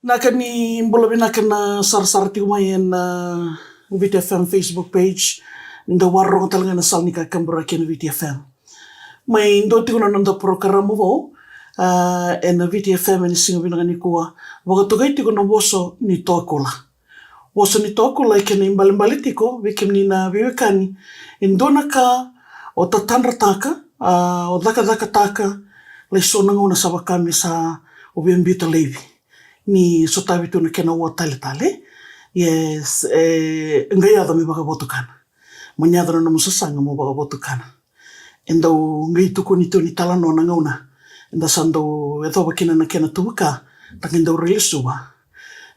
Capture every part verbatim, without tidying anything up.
Vinaka, ni bula vinaka na sarasara tiko mai ena Viti F M Facebook page. Ni dau vakarorogo tale ga na sala ni kakaburaki ena Viti F M. Mai dua tiko na noda porokaramu vou, a, ena Viti F M ena siga vinaka nikua. Vakatokai tiko na Vosa ni Toakula. Vosa ni Toakula e kena ibalebale tiko vei kemuni na veiwekani. E dua na ka o tatadrataka, a, o cakacakataka, lai so na gauna sa vaka me sa o via biuta laivi. Ni sotavi tu na kena ua taletale. Yes, e, qai yaco me vakavotukana. Mo ni yaco na nomu sasaga mo vakavotukana. E dau qai tukuni tu ni talanoa na gauna eda sa dau yacova kina na kena tuvuka, da qai dau railesuva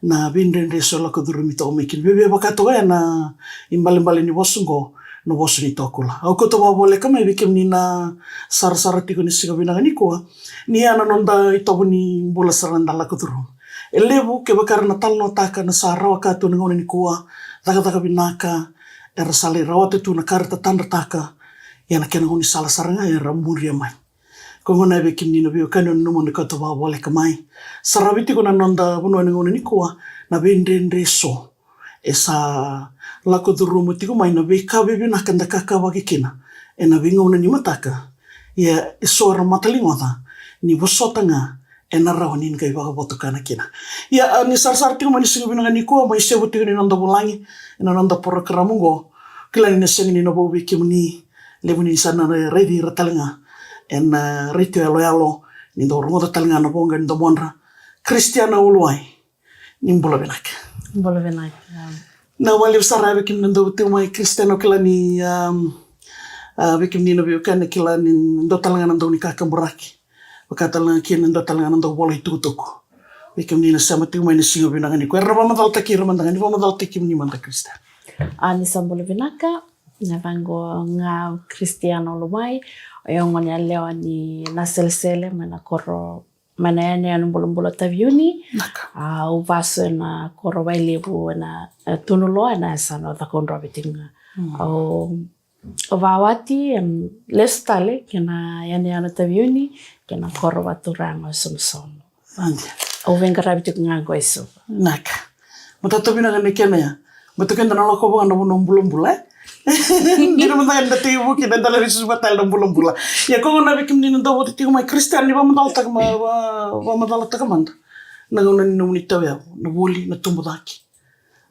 na veidredre eso e lako curumi toka mai kina. Vevia vaka toka ya na ibalebale ni vosa oqo, na Vosa ni Toakula. Au kauta vakavoleka mai vei kemuni na sarasara tiko ni siga vinaka nikua, ni ya na noda itovo ni bula sara eda lako curuma. E levu kevaka era na talanoataka na sa rawa ka tu na gauna nikua, cakacaka vinaka, era sa lai rawata tu na ka era tatadrataka, ia na kena gaunisala sara ga era muria mai. Ko gona vei kemuni na veiwekani, o nanuma ni kauta vakavoleka mai. Saravi tiko na noda vanua ena gauna nikua, na veidredre eso e sa lako curuma tiko mai, na veika vivinaka da kakavaki kina ena veigauna ni mataka. Ia eso era mataligoca ni vosota ga ena rawa ni qai vakavotukana kina. Ia, a, ni sarasara tiko mai ni siga vinaka nikua, mai sevu tiko ni noda vulagi ena noda porokaramu oqo. Kila ni na sega ni na vou vei kemuni, levu ni sa na raici ira tale ga ena, a, retio yaloyalo, ni dau rogoca tale ga na voqa ni domodra. Kristiana Uluwai, ni bula vinaka. Bula vinaka. Na wale sara vei kemuni na dau tiko mai, Kristiana, au kila ni, um, a, vei kemuni na veiwekani, kila ni dua tale ga na dau ni kakaburaki. Vaka tale ga kina dua tale ga na dau vola itukutuku. Vei kemuni na sema tiko mai na siga vinaka nikua, era na vakamacalataki ira mada ga, ni vakamacalataki kemuni mada, Kristiana. A, ni sa bula vinaka. Na yacaqu ga o Kristiana Uluwai. O yau gone yalewa ni Naselesele, mai na koro, mai na yanuyanu bulabula Taveuni. Vinaka. A, au vasu ena koro Wailevu, ena, e, Tunuloa, ena yasana o Cakaudrove tiko ga. Mm. Au, au vakawati, em, lesu tale ki na yanuyanu Taveuni, ki na koro vakaturaga o Sonosono. Sa dina. Au veiqaravi tiko ga qo e Suva. Vinaka. Matata vinaka na kena ya. Matata keda na lako vaka na vanua bulabula, e? Dina mada ga da tekivu kina, da lai susuva tale na bulabula. Ia, ko gona vei kemuni na dau vata tiko mai, Kristiana, ni vakamacalataka ma-, va-, vakamacalataka mada na gauna ni nomuni tauyavu, na vuli, na tubu cake.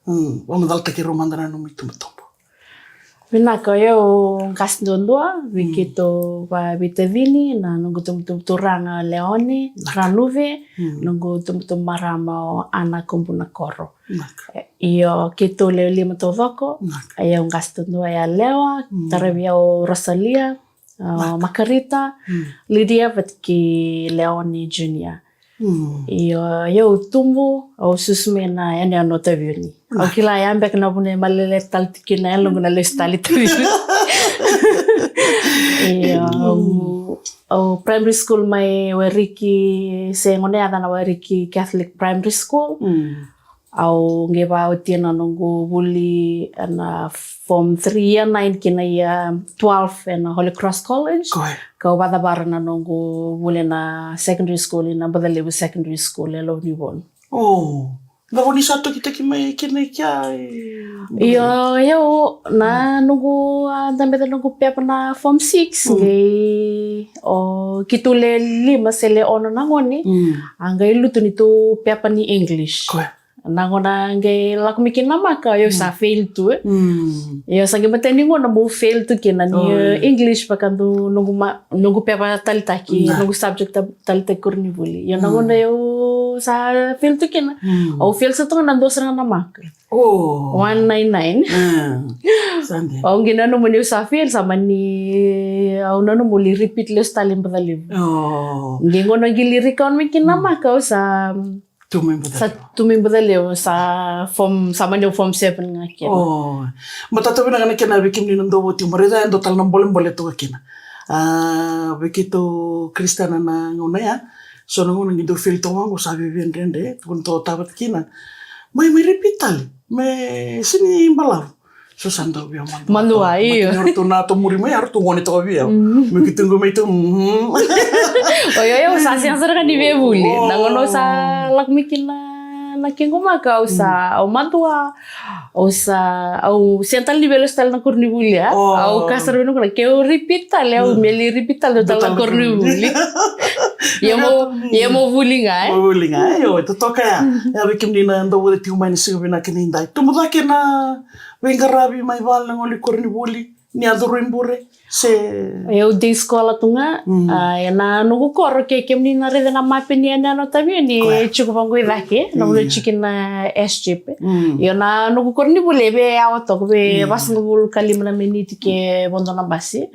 Mm, vakamacalataki rau mada na nomu itubutubu. Vinaka, o yau qase duadua vei keitou vakaveitacini, na noqu tubutubu turaga o Leone Ranuve, noqu tubutubu marama o Ana Kubunakoro. Vinaka. E, io, keitou lewe lima taucoko. Vinaka. O yau qase duadua yalewa, taravi au o Rosalia, a, Makarita, Lidia, vata kei Leone Junior. Mm. Io, io, au tubu, au susu mai na yanuyanu o Taveuni. Au kila ya beka na vuna e malele tale tiko kina yaloqu na lesu tale i Taveuni. Io, au, au primary school mai Wairiki, se gone yaca na Wairiki Catholic Primary School. Mm. Au qai vakaotia na noqu vuli ena form three, year nine ki na year twelve ena Holy Cross College. Kau vakacavara na noqu vuli ena secondary school, ena Bucalevu Secondary School e Lovanivonu. O, na vuli sa tokitaki mai kina i kea, e? Io, io, na noqu, a, dabe na noqu pepa na form six, qai, o, keitou le lima se le ono na gone, a qai lutu neitou pepa ni English. Na gauna qai lako mai kina na maka, o yau sa fail tu, e. Io, sa qai matai ni gauna meu fail tu kina ni, e, English, vakadua noqu ma-, noqu pepa taleitaki, noqu subject ta-, taleitaki koronivuli. Io, na gauna au sa fail tu kina. Au fail sa tu ga na dua sara ga na maka. O. One nine nine. Sa dina. Au qai nanuma niu sa fail, sa mani, au nanuma meu lai repeat lesu tale i Bucalevu. O. Qai gauna qai lai recover mai kina na maka, au sa Tu mai Bucalevu. Sa tu mai Bucalevu, sa form, sa mani au form seven ga kina. O, matata vinaka na kena vei kemuni na dau voti, mo raica e dua tale na bolebole toka kina. A, vei keitou Kristiana na gauna ya, so na gauna ni dau fail toka vaqo sa via dredre, tukuna toka vata kina. Mai, mai repeat tale, me sega ni balavu. So sa dau via madua. Madua, io. Matani o ratou na tomuri mai, o ratou gone toka vei au. Mm. Me keitou qai mai tu, mm. Oi, oi, au sa sega sara ga ni via vuli. O. Na gauna au sa lako mai kina Na kequ maka au sa, au madua, au sa, au sega tale ni via lesu tale na koronivuli, a? Au ka sara vei noqu na keu repeat tale, au me lai repeat tale dua tale na koronivuli. Ia mo, ia mo vuli ga, e? Mo vuli ga, e? Io, e totoka ya. Ia vei kemuni na dau vuli tiko mai na siga vinaka ni dai. Tubu cake na veiqaravi mai vale na gole koronivuli. Ni a curu i bure se? E, au dei sikola tu ga. A, e na noqu koro ke kemuni na raica na mape ni yanuyanu o Taveuni, e tiko vaqo i cake, na vanua e tiko kina na airstrip. Io, na noqu koronivuli e vei awa toka, vei vasagavulu ka lima na miniti ke vodo na basi.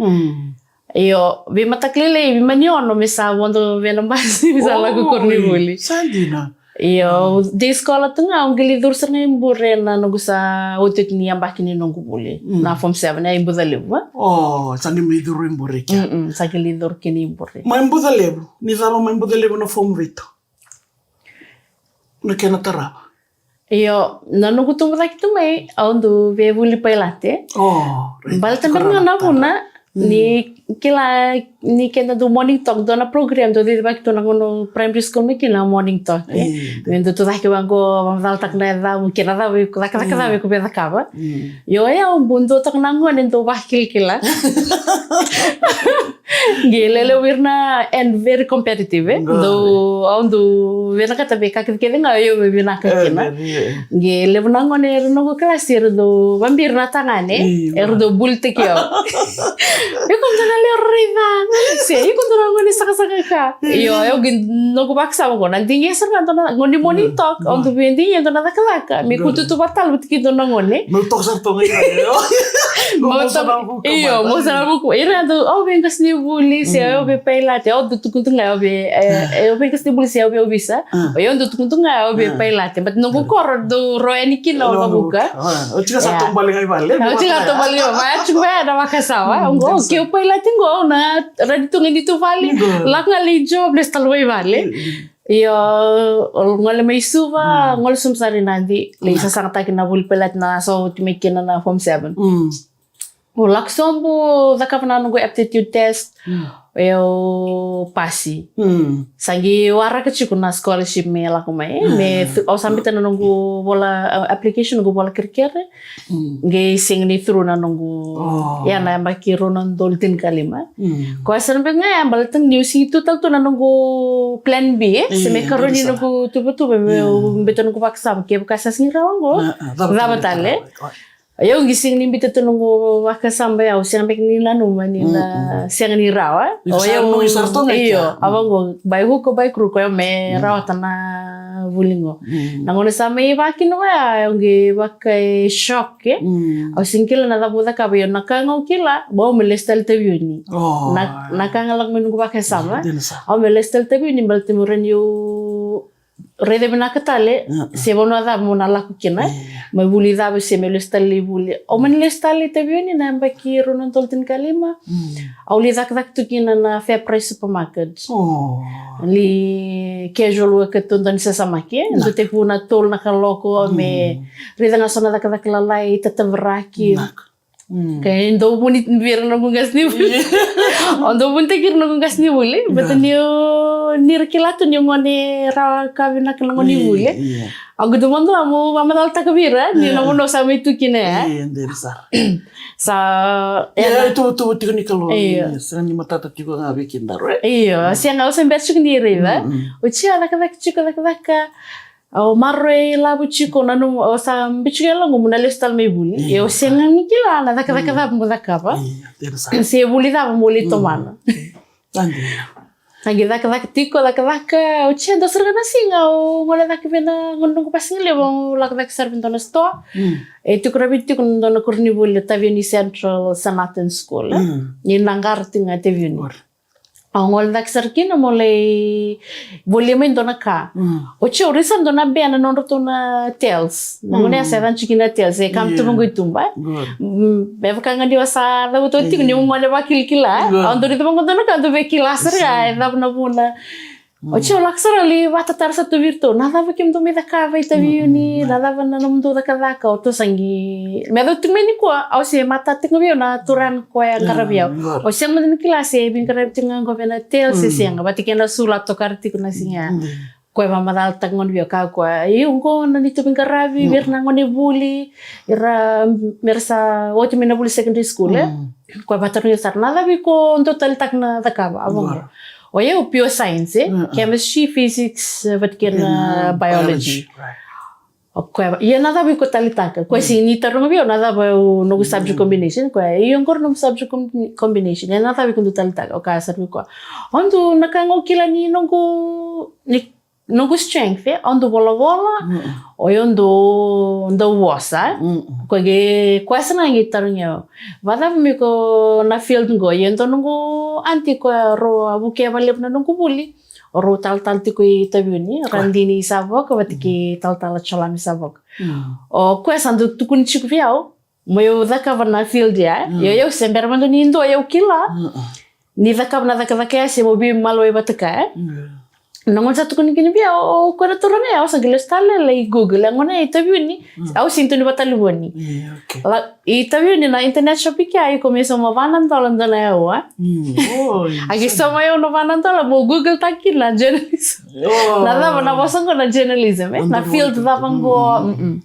Io, vei mataka lailai, vei mani ono me sa vodo vei na basi, me sa lako koronivuli. Sa dina. Io, dei sikola tu ga, au qai lai curu sara ga i bure na noqu sa otioti ni yabaki ni noqu vuli. Na form seven, e, i Bucalevu, a? O, sa ni mai curu i bure kea. Mm, sa qai lai curu kina i bure. Mai Bucalevu, ni cava mai Bucalevu na form vitu? Na kena tarava. Io, na noqu tubu cake tu mai, au dau via vuli pailate. O, right. Baleta bera ga na vuna, ni kila ni keda dau morning talk, dua na program dau cicivaki tu na gauna primary school mai kina, morning talk, e. Me dau tu cake vaqo, vakamacalataka na yacamu kei na cava, cakacaka cava iko via cakava. Io, e au bau dua toka na gone dau vakilakila. Qai lewe levu ira na, and very competitive, e. Dau, au dau vinakata me ka kece kece ga o yau me vinaka kina. Qai levu na gone era noqu kalasi era dau vabira na tagane, era dau bulitaki au. Iko dua na lewe raica, se iko dua na gone sakasaka ka. Io, au qai noqu vakasama qo, na digia sara ga dua na gone morning talk, au dau via digia dua na cakacaka me kututu vata tale vata kei dua na gone. Meu toka sara toka ga. Io, mo sa na vuku. Ira dau, au via qasenivuli se au via pailate, au dau tukuna tu ga au via, e, au via qasenivuli se au via ovisa. O yau dau tukuna tu ga au via pailate, but noqu koro dau ro yani kina o Vavuka. Au tiko sa taubale ga i vale. Au tiko sa taubale ga i vale, au tiko ga na vakasama. Au qo, ke au pailate qo, au na raica tu ga ni tu vale. Lako ga lai job, lesu tale mai vale. Io, gole mai Suva, gole sobu sara i Nadi, lai sasagataki na vuli pailate na sa oti mai kina na form seven. Au lako sobu, cakava na noqu aptitude test, au pasi. Sa qai waraka tiko na scholarship me lako mai, me thu-, au sa biuta na noqu vola, uh, application, noqu vola kerekere. Qai sega ni through na noqu, ia na yabaki rua na udolu tinikalima. Koya sara beka ga ya, baleta ni au sega ni tu tale tu na noqu plan B, e? Se me karua ni noqu tuvatuva, meu biuta noqu vakasama, kevaka sa sega ni rawa qo, cava tale? Au qai sega ni biuta tu noqu vakasama, au sega beka ni nanuma ni na sega ni rawa. Io, a vaqo, by hook or by crook, o yau me rawata na vuli qo. Na gauna sa mai vaka kina oya, au qai vaka e shock, e. Au sega ni kila na cava au cakava, io na ka ga au kila, bau me lesu tale Taveuni. Na, na ka ga lako mai noqu vakasama. Au me lesu tale Taveuni, baleta meu rawa niu raica vinaka tale se vanua cava meu na lako kina. Mai vuli cava se meu lesu tale i vuli. Au mani lesu tale i Taveuni na yabaki rua na udolu tinikalima. Au lai cakacaka tu kina na Fair Price Supermarket. Lai casual worker tu, dau ni sasamaki, e. Dau tekivu na tolu na kaloko, me raica ga so na cakacaka lalai, tatavaraki. Ke dau vuni vei ira noqu qasenivuli. Au dau vunitaki ira noqu qasenivuli. Baleta niu, ni ra kila tu niu gone rawa ka vinaka na gone i vuli. Au qai dau mani dua meu vakamacalataka vei ira ni na vanua au sa mai tu kina, e. Sa, e, e tuvatuva tiko ni Kalou. Io, sega ni matata tiko ga vei kedaru, e. Io, sega, au se bera tiko ni raica. Oti au cakacaka tiko, cakacaka. Au maroroi lavo tiko, nanuma, au sa biu tiko e yaloqu meu na lesu tale mai vuli. Io, au sega ni kila na cakacaka cava meu cakava. Se vuli cava meu lai tomana. Au qai cakacaka tiko, cakacaka, oti e dua sara ga na siga au gole cake vei na gone noqu vasigalevu, au lako cake sara vei dua na sitoa. E tiko Raviti tiko na dua na koronivuli, Taveuni Central Sanatan School, e. Ni na qara tiko ga Taveuni. Au gole cake sara kina meu lai volia mai dua na ka. Oti au raica sara dua na bea na nodratou na Tales. Na gauna ya sa yaco tiko kina na Tales, e kama tu vaqo i tuba. Me vaka ga ni au sa cavuta tiko niu gone vakilakila. Au dau raica vaqo dua na ka, au dau via kila sara ga e cava na vuna. Oti au lako sara lai vatatara sara tu vei iratou, na cava kemudou mai cakava i Taveuni, na cava na nomudou cakacaka, o tou sa qai, me yacova tiko mai nikua, au se matata tiko ga vei au na turaga koya qaravi au. Au sega mada ni kila se veiqaravi tiko ga qo vei na Tales se sega, vata kei na sula tokara tiko na siga ya. Koya vakamacalataka gona vei au, kaya o koya, io, qo na neitou veiqaravi vei ira na gonevuli, ira mera sa oti mai na vuli secondary school, e? Koya vakatarogi au sara, na cava iko dau taleitaka na cakava? Au vaqo, o yau pure science, e? Chemistry, physics, vata kei na biology. O koya, ia na cava iko taleitaka? Koya sega ni taroga vei au na cava o noqu subject combination. Koya, io, qori nomu subject com-, combination. Ia na cava iko dau taleitaka? Au kaya sara vei koya, o dau, na ka ga au kila ni noqu, ni noqu strength, e, au dau volavola, o yau dau, dau vosa, e? Koya qai, koya sara ga qai tarogi au, vakacava me iko na field qo? Ia e dua noqu aunty, koya rau a vukea vakalevu na noqu vuli. O rau talatala tiko i Taveuni, Radini Savoka vata kei talatala Jolami Savoka. O koya sa dau tukuni tiko vei au mo yau cakava na field ya, e? Ia o yau se bera mada ni dua yau kila ni cakava na cakacaka ya se mo veimalua vata kaya, e? Na gauna sa tukuni kina vei au o koya na turaga ya, au sa qai lesu tale lai Google. A gauna ya i Taveuni, au sega ni tukuni vakatalevoni. I Taveuni na internet shopping ya, iko me sauma va na dola dua na aua. A qai sauma yau na va na dola mo Google-taka kina na journalism. Na cava na vosa qo na journalism, e? Na field cava qo.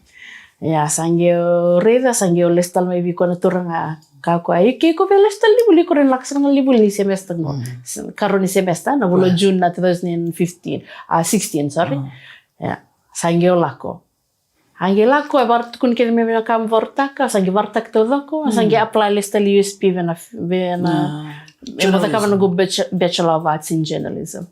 Ia sa qai au raica, sa qai au lesu tale mai vei koya na turaga. Kaya o koya, iko, iko via lesu tale ni vuli, iko rawa ni lako sara ga ni vuli ni semester qo. Karua ni semester, na vula o June na two thousand fifteen, a, sixteen, sorry. Ia sa qai au lako. A qai lako, e varatukuni kece mai vei na ka me varautaka, sa qai varautaka taucoko, sa qai apply lesu tale i U S P vei na, vei na, e, mo cakava noqu bachelor of arts in journalism.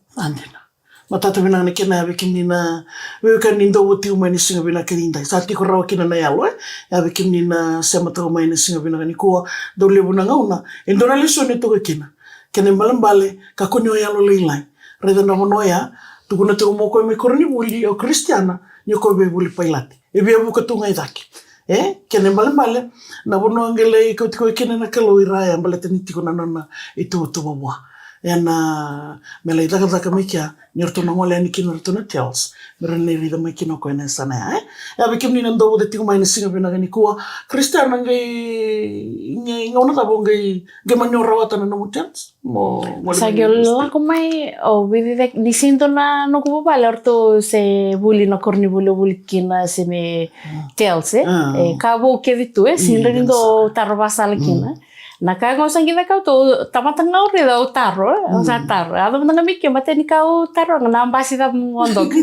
Matata vinaka na kena, ya vei kemuni na veiwekani dau vata tiko mai na siga vinaka edaidai. Sa tiko rawa kina na yalo, e? Ya vei kemuni na sema tiko mai na siga vinaka nikua, dau levu na gauna e dua na lesoni e toka kina. Kena ibalebale, kakua ni o yalo lailai. Raica na vanua ya, tukuna tiko mai o koya mai koronivuli, o Kristiana, ni o koya veivuli pailate. E via vuka tu ga i cake. E, kena ibalebale, na vanua qai lai kauti koya kina na Kalou i ra ya, baleta ni tiko na nona ituvatuva vua. Ena, me lai cakacaka mai kea, ni ratou na gole yani kina ratou na TELS, me ra na raica mai kina o koya na yasana ya, e? Ya vei kemuni na dau vata tiko mai na siga vinaka nikua, Kristiana, qai, qai gauna cava o qai, qai mani o rawata na nomu TELS? Mo, mo sa qai lako mai, o, vei cei, ni sega ni dua na noqu vuvale o ratou se vuli na koronivuli o vuli kina se me TELS, e? E ka vou kece tu, e sega ni dua taro vakasala kina. Na ka ga au sa qai cakava tu, tamata ga au raica au taro, e? Au sa taro. Yaco mada ga mai ke, matai ni ka au taro ga na basi cava mo vodoka.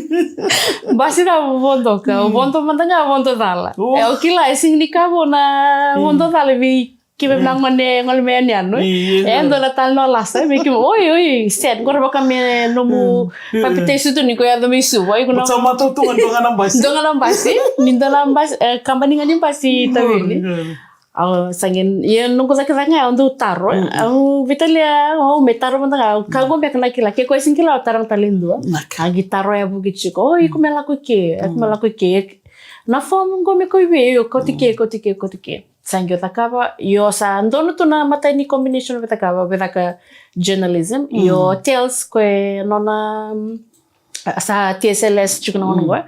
Basi cava mo vodoka, au vodo mada ga, vodo cala. E, au kila e sega ni ka vou na vodo cala vei keimami na gone gole mai yanuyanu, e? E dua na talanoa lasa, e, vei keimami, oi, oi, set, qori vaka me nomu papitaiso tu ni ko yaco mai Suva, iko na, sa matau tu ga dua ga na basi. Dua ga na basi, ni dua na basi, e, kabani ga ni basi i Taveuni. Au sa qai, ia noqu cakacaka ga, au dau taro, e? Au veitalia, au me taro mada ga, au kakua beka na kila, ke koya sega ni kila au taroga tale e dua. A qai taro e vuki tiko, o, iko me lako i ke, iko me lako i ke. Na form qo me kauti vei, io, kauti ke, kauti ke, kauti ke. Sa qai au cakava, io, sa donu tu na matai ni combination au via cakava, au via caka journalism, io, TELS, koya nona, mm, sa TSLS tiko na gauna qo.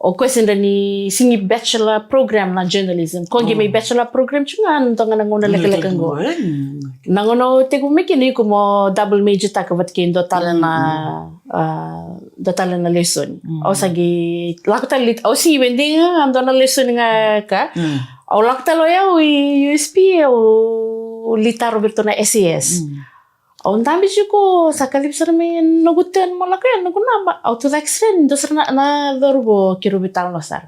O koya sega ni, sega ni bachelor program na journalism. Ko qai mai bachelor program tiko ga, dua ga na gauna lekaleka qo. Na gauna au tekivu mai kina, iko mo double major taka vata kei dua tale na, a, dua tale na lesoni. Au sa qai lako tale, au sega ni via dei ga dua na lesoni ga ka. Au lako tale o yau i U S P, au lai taro vei iratou na S A S. Au dabe tiko, sa kacivi sara mai noqu turn mo lako ya, noqu naba. Au tucake sara ni dua sara na, na cauravou, keirau veitalanoa sara.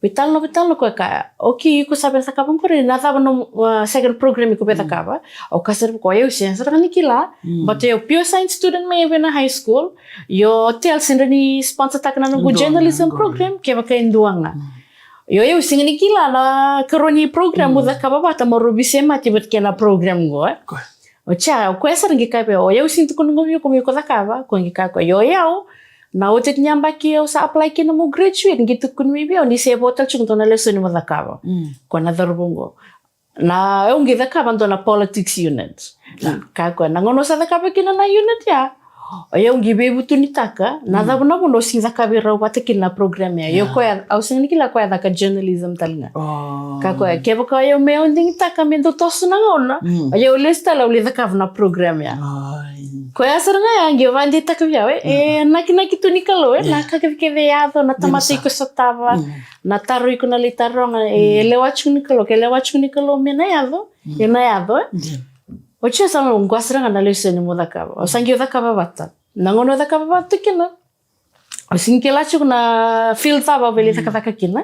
Veitalanoa, veitalanoa, koya kaya, okay, iko sa via cakava qori, na cava na, uh, second program iko via cakava? Au kaya sara vei koya, au sega sara ga ni kila. But io, pure science student mai vei na high school. Io, TELS sega ni sponsor taka na noqu journalism program, kevaka e dua ga. Io, au sega ni kila na karua ni program au cakava vata, mo rau veisemati vata kei na program qo, e? Oti ya, o koya sara qai kaya vei au, o yau sega ni tukuna qo vei iko me iko cakava, koya qai kaya o koya, io, o yau, na oti ni yabaki au sa apply kina meu graduate, qai tukuni mai vei au ni se vo tale tiko dua na lesoni mo cakava. Koya na cauravou qo. Na, au qai cakava dua na politics unit. Kaya o koya, na gauna au sa cakava kina na unit ya, O yau qi veivutunitaka na cava na vuna au sigi cakava i rau vata kina na program ya. Io, koya au sigi ni kila koya caka journalism tale ga. Ka koya kevaka o yau me au digitaka me dau toso na gauna, o yau lesu tale au lai cakava na program ya. Koya sara ga ya qi vakadeitaka vei au e, e nakinaki tu ni Kalou e, na ka kecekece e yaco, na tamata iko sotava, na taro iko na lai taroga, e lewa tiko ni Kalou, ke lewa tiko ni Kalou me na yaco, e na yaco e. Oti au sa qo sara ga na lesoni mo cakava. Au sa qi cakava vata. Na gauna au cakava vata kina, au sigi kila tiko na field cava au via lai cakacaka kina.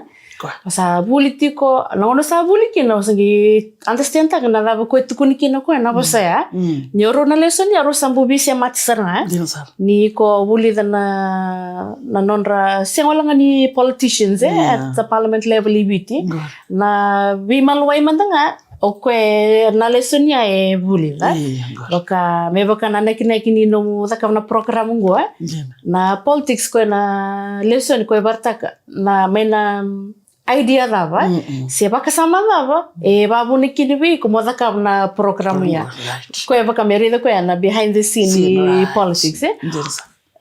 Au sa vuli tiko, na gauna au sa vuli kina, au sa qi understandtaka na cava koya tukuni kina koya na vosa ya. Ni o rau na lesoni ya rau sa bau veisemati sara ga e. Ni ko vulica na, na nodra, sega wale ga ni politicians e, at the parliament level i Viti. Na veimaliwai mada ga, o koya na lesoni ya e vuli, e? Vaka, me vaka na nakinaki ni nomu cakava na program qo e. Na politics koya na lesoni koya e vakaraitaka na mai na, mm, idea cava, se vakasama cava e vavuna kina vei iko mo cakava na program ya. Koya vaka me raica koya na behind the scene ni politics e.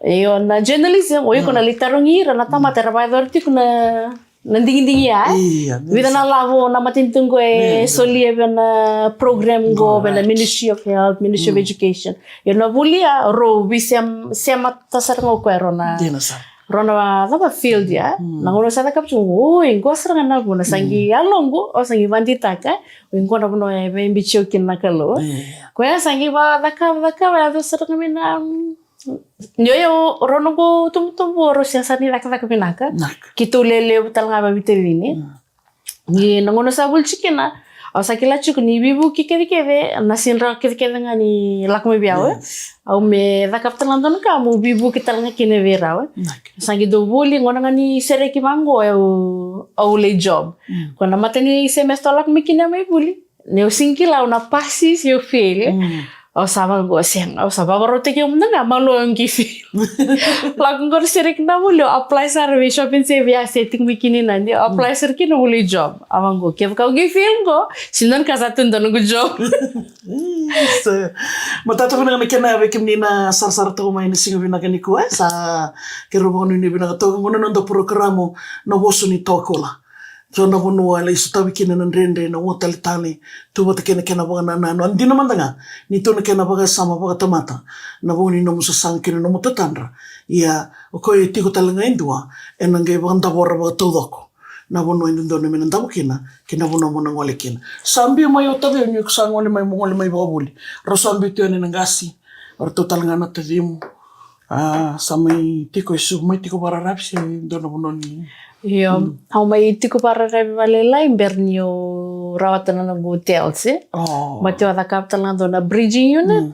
Io, na journalism, o iko na lai tarogi ira na tamata era vakayacora tiko na, na digidigi ya e. Vica na lavo na matanitu qo e solia vei na program qo vei na Ministry of Health, Ministry of Education. Io, na vuli ya rau veisemata sara ga o koya rau na, rau na cava field ya. Na gauna au sa cakava tiko, oi, qo sara ga na vuna, sa qi yaloqu au sa qi vakadeitaka, oi, qo na vanua e vakabibi au kina na Kalou. Koya sa qi vakacakava, cakava, yaco sara ga mai na, mm, ni o yau, rau noqu tubutubu rau sega sara ni cakacaka vinaka. Keitou lelevu tale ga vakaveitacini. Ni na gauna au sa vuli tiko kina, au sa kila tiko ni veivuke kecekece na sega ni rawa kecekece ga ni lako mai vei au e. Au me cakava tale ga dua na ka meu veivuke tale ga kina vei rau e. Sa qi dau vuli, gauna ga ni sereki vaqo au, au lai job. Ko na mata ni semester au lako mai kina mai vuli. Ni au sega ni kila au na pasi se au fail. Au sa vaqo, sega, au sa vakarautaki au mada ga, malua au qi fail. Lako qo na sereki na vuli, au apply sara vei Shop N Save ya se tiko mai kina i Nadi, au apply sara kina, au lai job. Au vaqo, kevaka au qi fail qo, sega ni dua na ka sa tu, dua noqu job. Matata vinaka na kena vei kemuni na sarasara toka mai na siga vinaka nikua e. Sa keirau vakanuinui vinaka toka qo na noda porokaramu na Vosa ni Tokula. Dua na vanua e lai sotavi kina na dredre, na ua talitali, tu vata kei na kena vakanananu. A dina mada ga ni tu na kena vakasama vakatamata na vo ni nomu sasaga kei na nomu tatadra. Ia o koya e tiko tale ga e dua ena qai vakadavora vakataucoko na vanua e dodonu me na davo kina kei na vanua mo na gole kina. Sa biu mai o Taveuni, o iko sa gole mai, mo gole mai vakavuli. Rau sa biu tu yani na qase, o ratou tale ga na tacimu. A, sa mai tiko e Suva, mai tiko vakararavi se dua na vanua ni? Io, au mai tiko vakararavi vakalailai bera niu rawata na noqu TELS e. Baleta au cakava tale ga dua na bridging unit.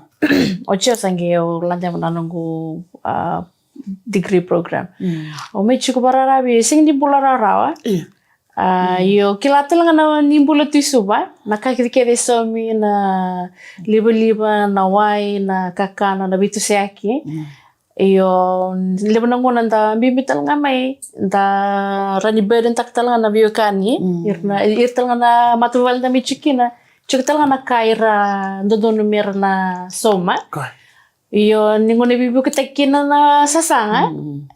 Oti au sa qai au ladeva na noqu, a, degree program. Au mai tiko vakararavi, sega ni bula rawarawa. A, io, kila tale ga na ni bula tu i Suva, na ka kecekece e saumi, na livaliva, na wai, na kakana, na veitosoyaki. Io, levu na gauna da biubiu tale ga mai, da rawa ni burden taka tale ga na veiwekani, ira na, ira tale ga na matavuvale da mai tiko kina, tiko tale ga na ka era dodonu me ra na sauma. Io, ni gauna e veivuketaki kina na sasaga,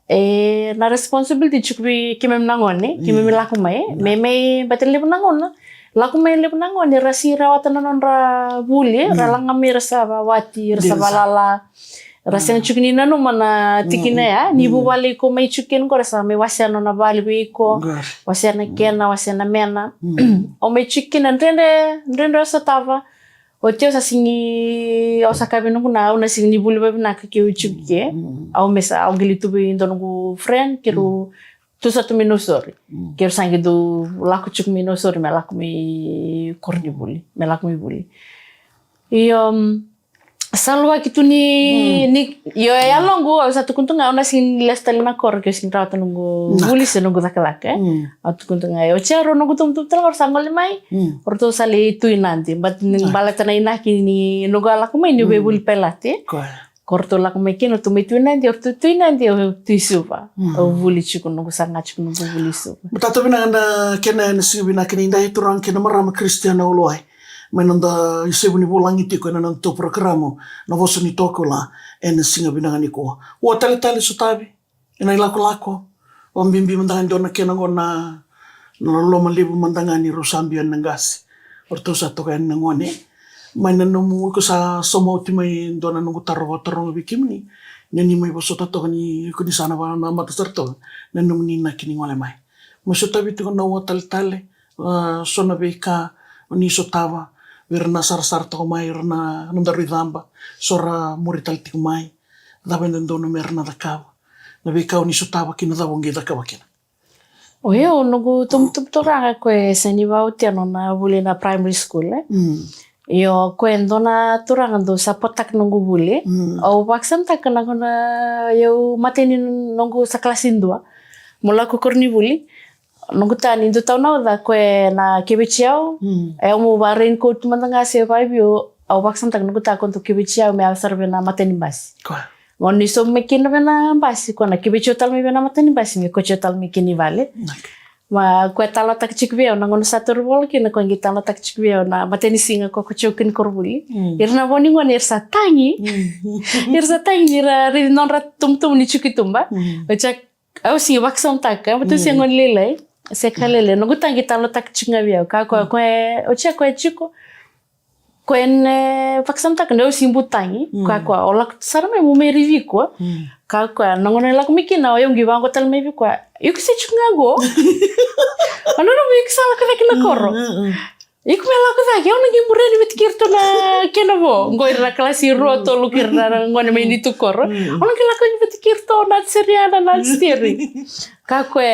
e, na responsibility tiko vei keimami na gone, keimami lako mai, me, me, baleta levu na gauna lako mai levu na gone, ra sega ni rawata na nodra vuli, ra laga mai ra sa vawati, ra sa valala, ra sega tiko ni nanuma na tikina ya, ni vuvale iko mai tiko kina qo, ra sa mai wasea nona vale vei iko, wasea na kena, wasea na mena. Au mai tiko kina, dredre, dredre au sotava. Oti au sa sega ni, au sa kaya vei noqu na, au na sega ni vuli vakavinaka keu tiko ke. Au me sa, au qai lai tu vei dua noqu friend, keirau tu sa tu mai Nausori. Keirau sa qai dau lako tiko mai Nausori me lako mai koronivuli, me lako mai vuli. Io, sa luaki tu ni, ni, io, e yaloqu, au sa tukuna tu ga, au na sega ni lesu tale na koro keu sega ni rawata noqu vuli se noqu cakacaka e. Au tukuna tu ga, oti au rau noqu tubutubu tale ga rau sa gole mai. Ratou sa lai tu i Nadi, but ni baleta na inaki ni noqu a lako mai niu veivuli pailate. Ko ratou lako mai kina, ratou mai tu i Nadi, ratou tu i Nadi, au tu i Suva. Au vuli tiko, noqu saga tiko noqu vuli i Suva. Matata vinaka na kena, na siga vinaka ni dai, turaga kei na marama, Kristiana Uluwai. mai noda isevu ni vulagi tiko ena noda tou porokaramu na Vosa ni Tokula ena siga vinaka nikua. Ua tale tale sotavi ena ilakolako. Vakabibi mada ga e dua na kena oqo na, na loloma levu mada ga ni rau sa biu yani na qase, o ratou sa toka yani na gone. Mai na nomu, iko sa sauma oti mai e dua na noqu taro vakataroga vei kemuni, ni o ni mai vosota toka ni iko ni sa na vakanamata sara toka na nomuni inaki ni gole mai. Mai sotavi tiko na ua tale tale, a, so na veika o ni sotava vei ira na sarasara toka mai, ira na nodaru icaba, so ra muri tale tiko mai. Cava e dodonu me ra na cakava, na veika o ni sotava kina, cava o qai cakava kina. O yau, noqu tubutubu turaga, koya e sega ni vakaotia nona vuli na primary school, e. Mm. Io, koya e dua na turaga dau sapotaka noqu vuli. Mm. Au vakasamataka na gauna au matai ni noqu sa kalasi dua, meu lako koronivuli. Noqu ta ni dau tau na oca, koya na keveti au. Mm. E au meu vakarainikoa tu mada ga se vakaivei, au vakasamataka noqu ta koya dau keveti au me yaco sara vei na matai ni basi. Koya. Gauna ni sobu mai kina vei na basi, koya na keveti au tale mai vei na matai ni basi me kauti au tale mai kina i vale. Okay. Ma koya e talanoataka tiko vei au na gauna sa toro vola kina, koya qai talanoataka tiko vei au na matai ni siga koya kauti au kina koronivuli. Mm. Ira na vo ni gone era sa tagi. Mm. Era sa tagi ni ra raici nodra tubutubu ni tiko i tuba. Mm. Oti ya au sega ni vakasamataka, baleta au se gone lailai, se ka lailai. Noqu ta qai talanoataka tiko ga vei au. Ka koya, koya, oti ya koya e tiko. Koya e vakasamataka ni au sega ni butagi. Mm. Ka koya, o lako sara mai mo mai raici koya. Mm. Ka koya, na gauna e lako mai kina, o yau qai vaqo tale mai vei koya, iko se tiko ga qo? O nanuma iko sa lako cake na koro. Mm, mm, mm. Iko me lako cake, au na qai muria ni vata kei iratou na kena vo. Qo ira na kalasi rua, tolu, kei ira na gone mai neitou koro. Mm. Au na qai lako ni vata kei iratou na seri ya, na seri. Ka koya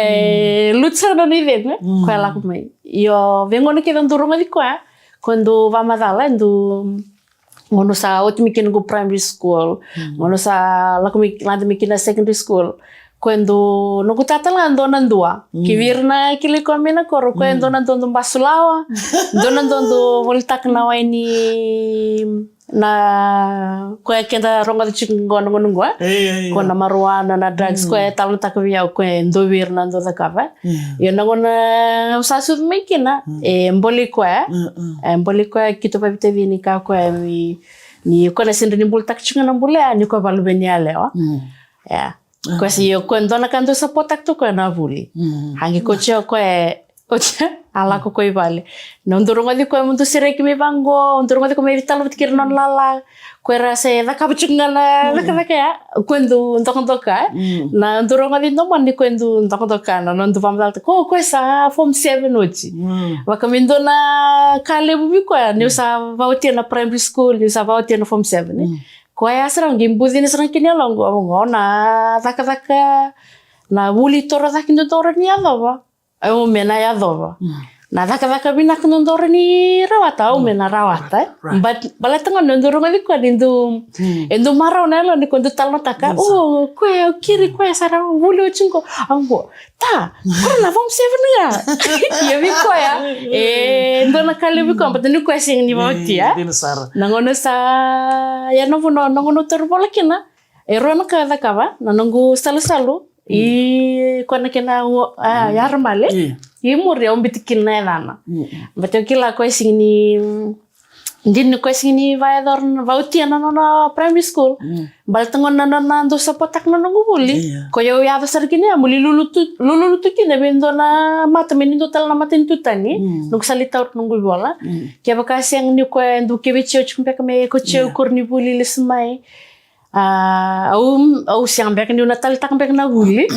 e lutu sara na nona icegu, e? Mm. Koya e lako mai. Io, veigauna kece au dau rogoci koya, koya dau vakamacala, dau, gauna sa oti mai kina noqu primary school, mm, gauna sa lako mai, lade mai kina secondary school. Koya dau, noqu ta tale ga dua na dua. Mm. Kei vei ira na kilai koya mai na koro, koya, mm, dua na dua dau basulawa, dua na dua dau volitaka na wai ni, na, koya keda rogoca tiko qo na gauna qo. Ei, ei, koya, ei, na marijuana, na drugs, mm, koya e talanoataka vei au, koya e dua vei ira na dau cakava. Mm. Io, na gauna au sa sucu mai kina, mm, e bolei koya. Mm, mm. E bolei koya, keitou vakaveitacini, ka koya ni, ni koya na sega ni bulitaka tiko ga na bula ya, ni koya vakaluveni yalewa. Mm. Ia. Koya se, io, koya dua na ka dau sapotaka tu koya na vuli. Mm. A qai kauti au koya, oti ya, a lako koya i vale. Na au dau rogoci koya mo dau sereki mai vaqo, au dau rogoci koya mai veitalanoa vata kei ira na nona lala. Koya era se cakava tiko ga na, mm, cakacaka ya. Koya dau dokadoka, e. Mm. Na dau rogoci domoni koya dau dokadoka, na nona dau vakamacalataka, o, koya sa form seven oti. Mm. Vaka me dua na ka levu vei koya, niu, mm, sa vakaotia na primary school, niu sa vakaotia na form seven, e. Mm. Koya sara qai bucina sara kina e yaloqu, au qo na cakacaka, na vuli torocake dodonu ni yacova, au me na yacova. Mm. Na cakacaka vinaka dodonu ni rawata, au me na rawata, e. Right. But baleta ga ni dau rogoci koya ni dau, mm, e dau marau na yalo ni koya dau talanoataka, o, koya, au keri koya sa ra vuli oti qo, au qo, ta, koya na form seven ga. Ia vei koya, e dua na ka levu vei koya, baleta ni koya sega ni vakaotia. Mm, dina sara. Na gauna sa, ia na vuna, na gauna au toro vola kina, e rua na ka e cakava, na noqu salusalu, mm, i koya na kena, a, mm, yarabale. Io. I muri au biuta kina na yacana. Mm. Baleta au kila koya sega ni, dina ni koya sega ni vakayacora, vakaotia na nona primary school. Mm. Baleta gona na nona dau sapotaka na noqu vuli. Io. Koya au yaco sara kina ya, meu lai lulutu, lulutu kina vei dua na mata, me ni dua tale na mata ni tutani. Mm. Noqu sa lai taura noqu ivola. Mm. Kevaka sega ni koya e dau keveti au tiko beka me kauti au, io, koronivuli lesu mai. A, au, au sega beka niu na taleitaka beka na vuli.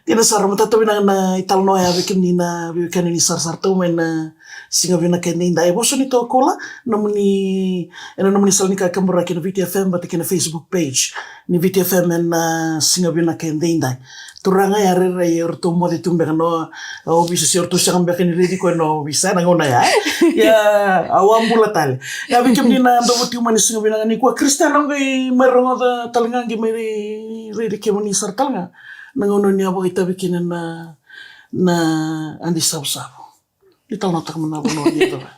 Dina sara, matata vinaka na italanoa ya vei kemuni na veiwekani ni sarasara tu mai na Siga Vinaka Edaidai. Vosa ni Tokula, nomuni, ena nomuni sala ni kakaburaki na Viti F M vata kei na Facebook page ni Viti F M ena Siga Vinaka Edaidai. Turaga ya rairai, eratou moce tu beka na ovisa, se eratou sega beka ni raici koya na ovisa ena gauna ya. Ia, au a bula tale. Ia, vei kemuni na dau voti mai na siga vinaka nikua, Kristina, o qai mai rogoca tale ga, qai mai rai, raici kemuni sara tale ga na gauna ni a vakaitavi kina na, na Adi Savusavu. Ni talanoataka mai na vanua ni yacova.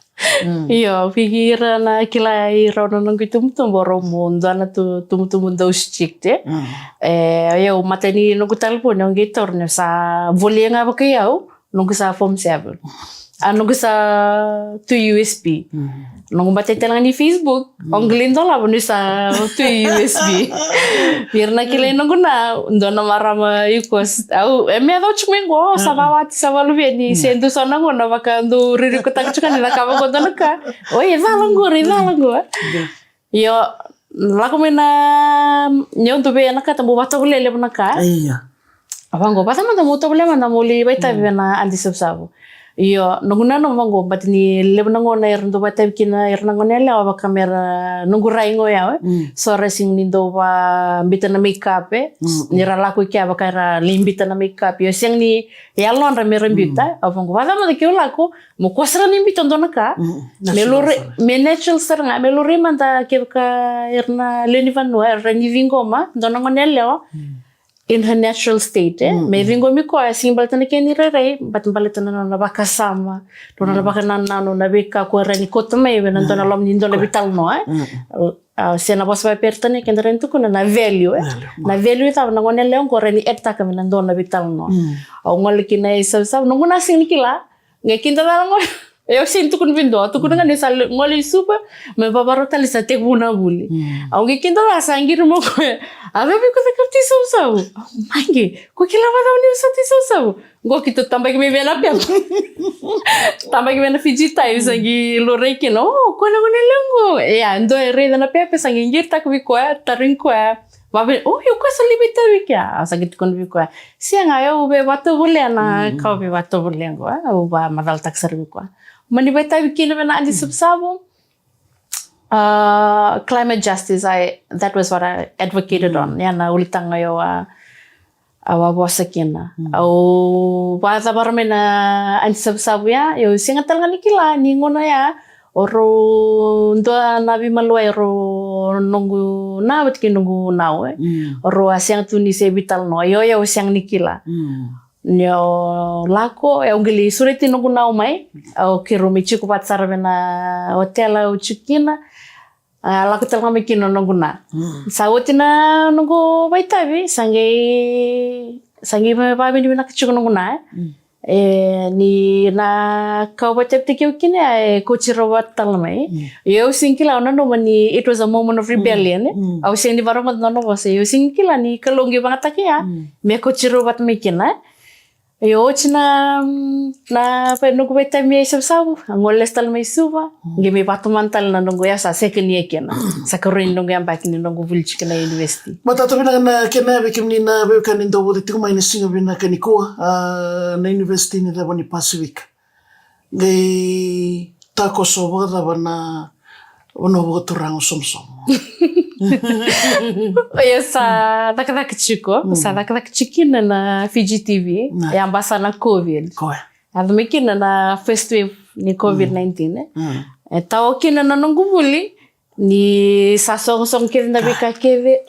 Mm. Io, vei ira na kilai rau na noqu itubutubu, rau mo dua na tu, tubutubu dau strict, e. Mm. E, o yau, matai ni noqu talevoni au qai taura ni sa volia ga vakai au noqu sa form seven. A noqu sa tu U S B. Noqu bata tale ga ni Facebook. Au qai lai dolava ni sa tu U S B. Ira na kilai noqu na dua na marama iko. Au e me yacova tiko mai qo sa vawati sa valuve ni se dua so na gauna vaka dau ririkotaka tiko ni na cakava qo dua na ka. Oi e cala qori e cala qo. Io, lako mai na, ni au dau via na ka, ta bau vakatovolea levu na ka. Io. A vaqo, vata mada mo tovolea mada mo lai vakaitavi vei na Aunty Savusavu. Io, noqu nanuma vaqo, but ni levu na gauna era dau vakaitavi kina era na gone yalewa vaka mera noqu rai qo ya, e. So ra sega ni dau vakabita na makeup, e. Ni ra lako i kea vaka era lai bita na makeup. Io, sega ni yalodra mera bita, a vaqo, vata mada ke u lako, mo kua sara ni bita dua na ka. Me laurai, me natural sara ga, me laurai mada kevaka era na lewe ni vanua era ni ciqoma dua na gone yalewa in her natural state, e. Me ciqomi koya, sega baleta na kena irairai, but baleta na nona vakasama, nona vakanananu, na veika ko era ni kauta mai vei na dua na loma ni dua na veitalanoa, e. A, se na vosa vakaperitania keda rawa ni tukuna na value, e. Na value cava na gone yalewa qo rawa ni add-taka vei na dua na veitalanoa. Au gole kina i Savusavu, noqu na sega ni kila, qai kidacala qo. Au sega ni tukuna vei dua, tukuna ga ni sa gole i Suva, me vakarau tale sa tekivu na vuli. Au qai kidacala sa qiri mai o koya. A cava iko cakava tiko i Savusavu? Maqi, ko kila vakacava niu sa tu i Savusavu? Qo keitou tabaki mai vei na pepa. Tabaki mai na Fiji Times, sa qai laurai kina. O, koya na gone lewe qo. Ia, dua e raica na pepa, sa qai qiritaka vei koya, tarogi koya. Vavei, o, io koya sa lai vakaitavi kea. A sa qai tukuna vei koya. Sega, au via vakatovolea na ka au via vakatovolea qo. Au vakamacalataka sara vei koya. Mani vakaitavi kina vei na Aunty Savusavu. Uh, climate justice, I, that was what I advocated on. Ia na ulutaga au a, au a vosa kina. Au vakacavara mai na Aunty Savusavu ya, au sega tale ga ni kila ni gauna ya, o rau dua na veimaliwai o rau noqu na vata kei noqu nau, e. O rau a sega tu ni se veitalanoa, io, io, au sega ni kila. Ni au lako, e, au qai lai sureti noqu nau mai, au keirau mai tiko vata sara vei na hotel au tiko kina, a lako tale ga mai kina noqu na. Sa oti na noqu vakaitavi, sa qai, sa qai vakavinavinaka tiko noqu na, e. E, ni na ka au vakatavitaki au kina, e, kauti rau vata tale mai. Io, au sega ni kila, au nanuma ni it was a moment of rebellion, e. Au sega ni vakarogoca na nona vosa, io, au sega ni kila ni Kalou qai vakayagataka ya. Me kauti rau vata mai kina, e. Io, oti na, mm, na, va, noqu vakaitavi mai Savusavu, a gole lesu tale mai Suva, qai mai vakatomana tale na noqu, ia sa second year kina. Sa karua ni noqu yabaki ni noqu vuli tiko na university. Matata vinaka na kena vei kemuni na veiwekani dau vota tiko mai na siga vinaka nikua, a, na University ni Ceva ni Pasifika. Qai takoso vakacava na vanua vakaturaga o Somosomo? Ia sa cakacaka tiko, sa cakacaka tiko kina na Fiji T V, e a basa na COVID. Koya. A yaco mai kina na first wave ni COVID nineteen, e. E tau kina na noqu vuli, ni sa sogosogo kece na veika kece.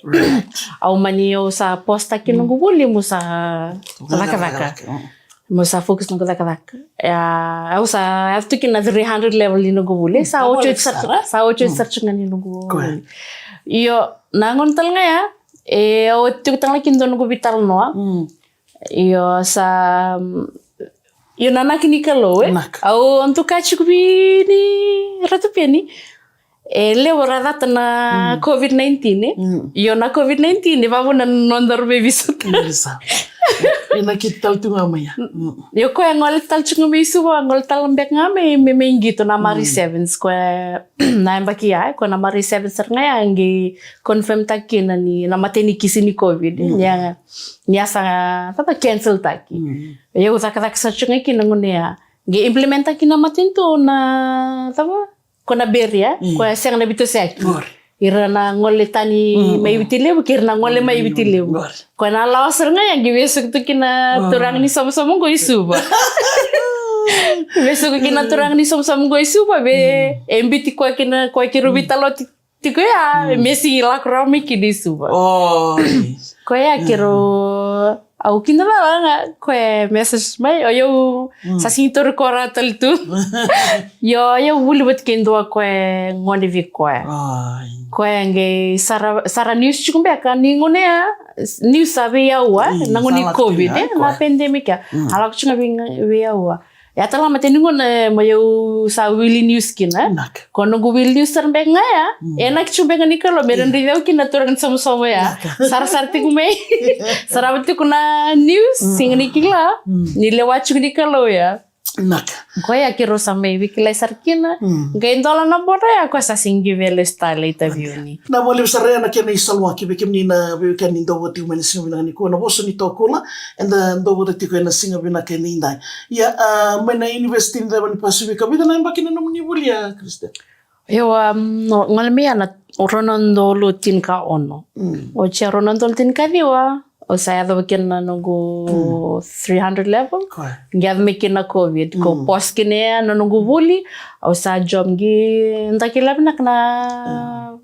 Au mani au sa postaki noqu vuli mo sa cakacaka. Mo sa focus noqu cakacaka. Au sa yaco tu kina na three hundred level ni noqu vuli. Sa oti oti sara, sa oti oti sara tu ga ni noqu vuli. Io, na gauna tale ga ya, e, au tiko tale ga kina dua noqu veitalanoa. Io, sa, io, na naki ni Kalou, e. Au, au tukuna tiko vei ni Ratu Peni. E levu ra cata na COVID nineteen, e. Io, na COVID nineteen e vavuna na nodaru veivisota. Io, na kiti tale tu ga mai ya. Io, koya gole tale tu ga mai Suva, gole tale beka ga mai, me, me qito na Mari Sevens, koya na yabaki ya, koya na Mari Sevens sara ga ya, qai confirm taki kina ni na matai ni kisi ni COVID, ni a, ni a sa, cava, cancel taki. Io, au cakacaka sara tu ga kina gauna ya. Qai implement taki na matanitu na, cava, ko na barrier, ko sega na veitosoyaki. Ira na gole tani mai Viti Levu, kei ira na gole mai Viti Levu. Ko na lawa sara ga ya, qai vesuki tu kina turaga ni Somosomo qo i Suva. Vesuki kina turaga ni Somosomo qo i Suva, ve, e biuti koya kina, koya keirau veitalanoa tiko ya, me sigi lako rawa mai kina i Suva. Koya keirau Au kidacala ga, koya message mai, o yau sa sigi tauri koya rawa tale tu. Io, o yau vuli vata kei dua koya gone vei koya. Koya qai sara, sara news tiko beka, ni gauna ya, news sa veiyaua, na gauna ni COVID, e, na pandemic ya. A lako tiko ga vei, veiyaua. Ya tale ga mate ni gauna mai au sa wili news kina. Naka. Ko noqu wili news sara beka ga ya. Mm. E na kitu beka ni Kalou me ra dri cau kina turaga ni somosomo ya. Naka. Sarasara tiko mai. Sarava tiko na news, mm, siga ni kila. Mm. Ni lewa tiko ni Kalou ya. Naka. Koya keirau sa mai veikilai sara kina. Mm. Qai dola na boda ya, koya sa sega ni via lesu tale i Taveuni. Na valevu sara ya na kena isaluaki vei kemuni na veiwekani dau vata tiko mai na siga vinaka nikua na Vosa ni Tokula, eda dau vata tiko ena siga vinaka edaidai. Ia, a, mai na University ni Ceva ni Pasifika, vica na yabaki na nomuni volia, Christian? Io, um, no, gole mai ya na rua na udolu tinikaono. Mm. Oti ya rua na udolu tinikaciwa, au sa yacova kina na noqu, mm, three hundred level. Koya. Qai yaco mai kina na COVID. Ko, mm, pause kina ya na noqu vuli, au sa job qai da kila vinaka na,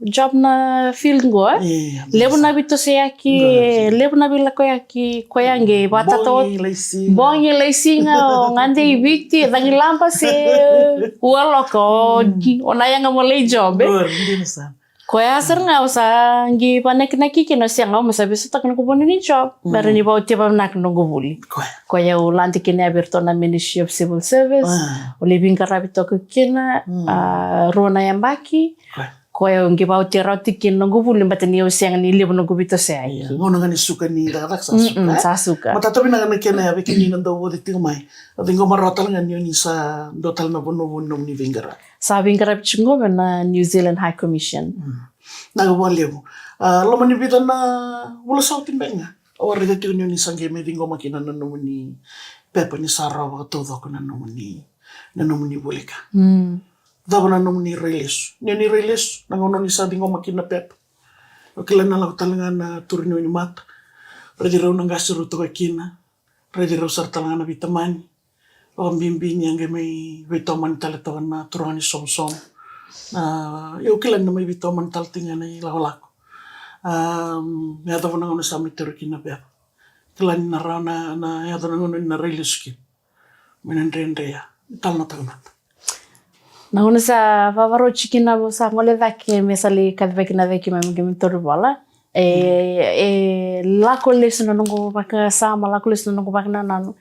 mm, job na field qo, e? Io, levu na veitosoyaki, qo, e, levu na veilakoyaki, koya qai, mm, vakatata o bogi, lai siga. Bogi, lai siga, o gade i Viti, cagilaba se ualoka, o, mm, o na yaga mo lai job, e? Qori, dina sara. Koya sara ga au sa qai vanakinaki kina, sega, au mai sa veisautaka na noqu vanua ni job, mm, me rawa ni vakaotia vakavinaka na noqu vuli. Koya. Koya au lade kina ya vei iratou na Ministry of Civil Service, ah, au lai veiqaravi toka kina, mm, a, rua na yabaki. Koya. Koya au qai vakaotia rawa tiko kina na noqu vuli, baleta ni au sega ni levu na noqu veitosoyaki. Ia, gauna ga ni suka ni cakacaka sa, mm, suka, mm, e? Sa suka. Matata vinaka na kena ya vei kemuni na dau vata tiko mai. Au ciqoma rawa tale ga ni o ni sa dua tale na vanua vou ni nomuni veiqaravi. Sa veiqaravi tiko qo mai na New Zealand High Commission. Mm. Naka vakalevu. A, loma ni vica na vula sa oti beka ga, au a raica tiko ni o ni sa qai mai ciqoma kina na nomuni pepa ni sa rawa vakataucoko na nomuni, na nomuni vuli ka. Mm. Cava na nomuni rai lesu? Ni o ni rai lesu, na gauna o ni sa ciqoma kina na pepa. Au kila ni na lako tale ga na turaga ni wainimata. Raici rau na qase rau toka kina. Raici rau sara tale ga na veitamani. Vakabibi ni a qai mai veitomani tale toka na turaga ni somosomo. A, au kila ni na mai veitomani tale tiko ga na ilakolako. A, me yacova na gauna sa mai tauri kina na pepa. Kila ni na rawa na, na yaco na gauna ni na rai lesu kina. Mai na dredre ya. Talanoataka mada. Na gauna sa vavarau tiko kina, au sa gole cake me sa lai kacivaki na cake mai me qai mai tauri vola. E, e lako lesu na noqu vakasama, lako lesu na noqu vakanananu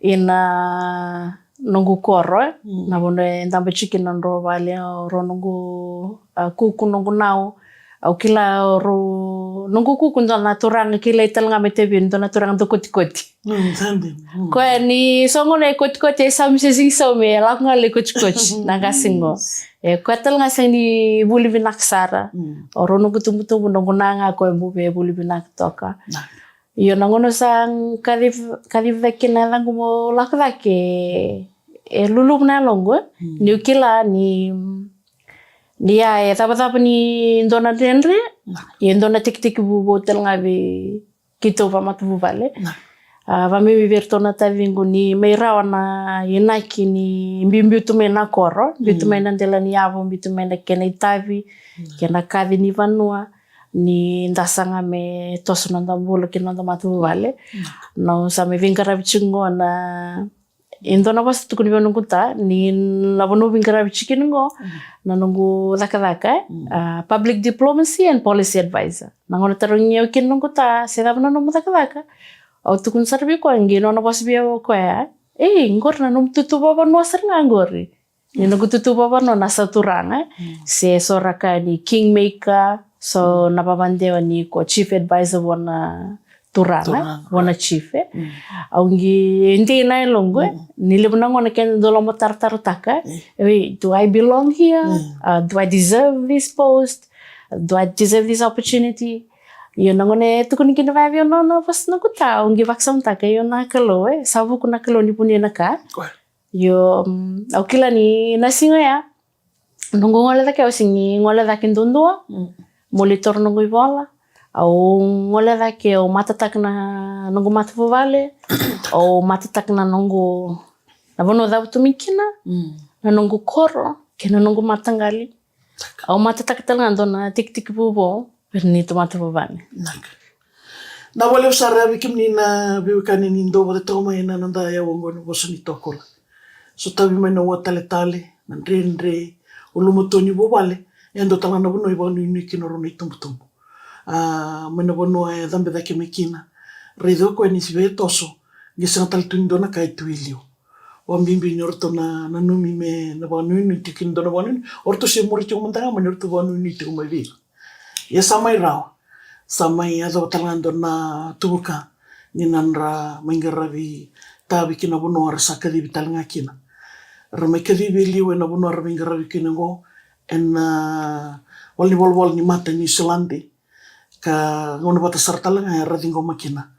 ina noqu koro, e. Mm. Na vanua e dabe tiko kina nodrau vale, o rau noqu, a, kuku, noqu nau. Au kila o rau noqu kuku dua na turaga kilai tale ga mai Taveuni, dua na turaga dau kotikoti. Mm, sa dina. Mm. Koya ni so gauna e kotikoti, e saumi se sega ni saumi, e lako ga lai kotikoti na qase qo. E, koya tale ga sega ni vuli vinaka sara. Mm. O rau noqu tubutubu, noqu na ga koya bau vuli vinaka toka. Na. Io, na gauna sa kaciv-, kacivi cake na yacaqu meu lako cake, e luluvu na yaloqu, e. Mm. Niu kila ni, ni ya e cavacava ni dua na dredre, na, e dua na tekitekivu vou tale ga vei keitou vakamatavuvale. Na. A, vakabibi vei iratou na taciqu ni mai rawa na inaki ni biubiu tu mai na koro, biu tu mai na dela ni yavu, biu tu mai na kena itavi, kena kaci ni vanua, ni da saga me toso na noda bula kei na noda matavuvale. Na, au sa mai veiqaravi tiko qo na E dua na vosa tukuni vei au noqu ta, ni na vanua au veiqaravi tiko kina qo, na noqu cakacaka, e? A, public diplomacy and policy advisor. Na gauna tarogi au kina noqu ta, se cava na nomu cakacaka? Au tukuna sara vei koya, qai nona vosa vei au o koya, e, qori na nomu tutu vakavanua sara ga qori. Ni noqu tutu vakavanua na sa turaga, e? Se so ra kaya ni kingmaker, so na vakadewa ni ko chief advisor vua na turaga, turaga, vua na chief, e? Au qai dei na yaloqu, e? Ni levu na gauna keda dau lomatarotarotaka, e? Wait, do I belong here? Uh, do I deserve this post? Do I deserve this opportunity? Io, na gauna e tukuni kina vaya vei au na nona vosa noqu ta, au qai vakasamataka, io na Kalou, e? Sa vuku na Kalou ni vunia na ka. Io, mm, au kila ni na siga oya, noqu gole cake, au sega ni gole cake duadua. Meu lai taura noqu ivola. Au gole cake, au matataka na noqu matavuvale. Au matataka na noqu, na vanua au cavutu mai kina, na noqu koro kei na noqu mataqali. Au matataka tale ga dua na tikitiki vovou vei iratou na matavuvale. Naka. Na vakalevu sara vei kemuni na veiwekani ni dau vata toka mai ena noda yau oqo na Vosa ni Tokula. Sotavi mai na ua taletale, na dredre, ulumatua ni vuvale, e dua tale ga na vanua e vakanuinui kina o rau na itubutubu. A, mai na vanua e cabe cake mai kina, raici o koya ni se via toso, qai sega tale tu ni dua na ka e tu i liu. Vakabibi ni o ratou na nanumi me na vakanuinui tiko kina dua na vakanuinui. O ratou se muri tiko mada ga mai ni o ratou vakanuinui tiko mai vei ira. Ia sa mai rawa, sa mai yacova tale ga dua na tuvuka ni na ra mai qaravi tavi ki na vanua ra sa kacivi tale ga kina. Ra mai kacivi e liu ena vanua ra mai qaravi kina oqo ena valenivolavola ni mata ni Niusiladi. Ka gauna vata sara tale ga era ciqoma kina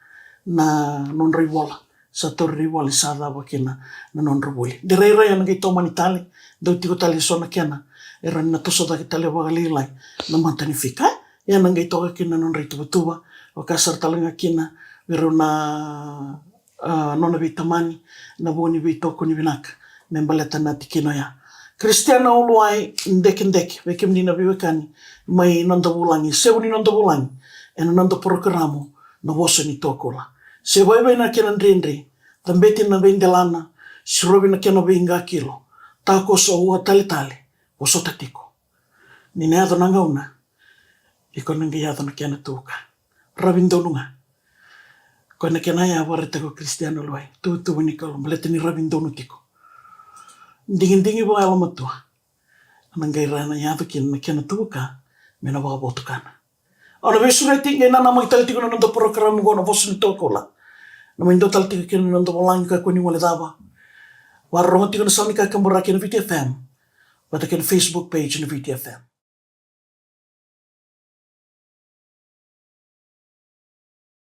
na nodra ivola. Sa tauri ira ivola ni sa cava kina na nodra vuli. De rairai ena qai tomani tale, dau tiko tale eso na kena, era na toso cake tale vakalailai na mata ni fika. Ia na qai toka kina na nodra ituvatuva, vaka sara tale ga kina vei rau na a, nona veitamani, na vo ni veitokoni vinaka me baleta na tikina oya. Kristiana Uluwai, dekideki vei kemuni na veiwekani mai noda vulagi, sevu ni noda vulagi, ena noda porokaramu na Vosa ni Tokula. Se vaivai na kena dredre, cabeti na veidelana, sirovi na kena veiqakilo, takoso, ua tale tale, vosota tiko. Ni na yaco na gauna, iko na qai yaco na kena tuka. Ravi donu ga. Ko na kena ya vakaraitaka o Kristiano Luai, tuvatuva ni Kalou, baleta ni ravi donu tiko. Digidigi vakayalomatua. Na qai ra na yaco kina na kena tuka me na vakavotukana. Au na veisureti qai nanamaki tale tiko na noda porokaramu qo na Vosa ni Tokula. Na mai dua tale tiko kina na noda vulagi, kakua ni guilecava. Vakarorogo tiko na sala ni kakaburaki ena Viti F M vata kei na Facebook page na Viti F M.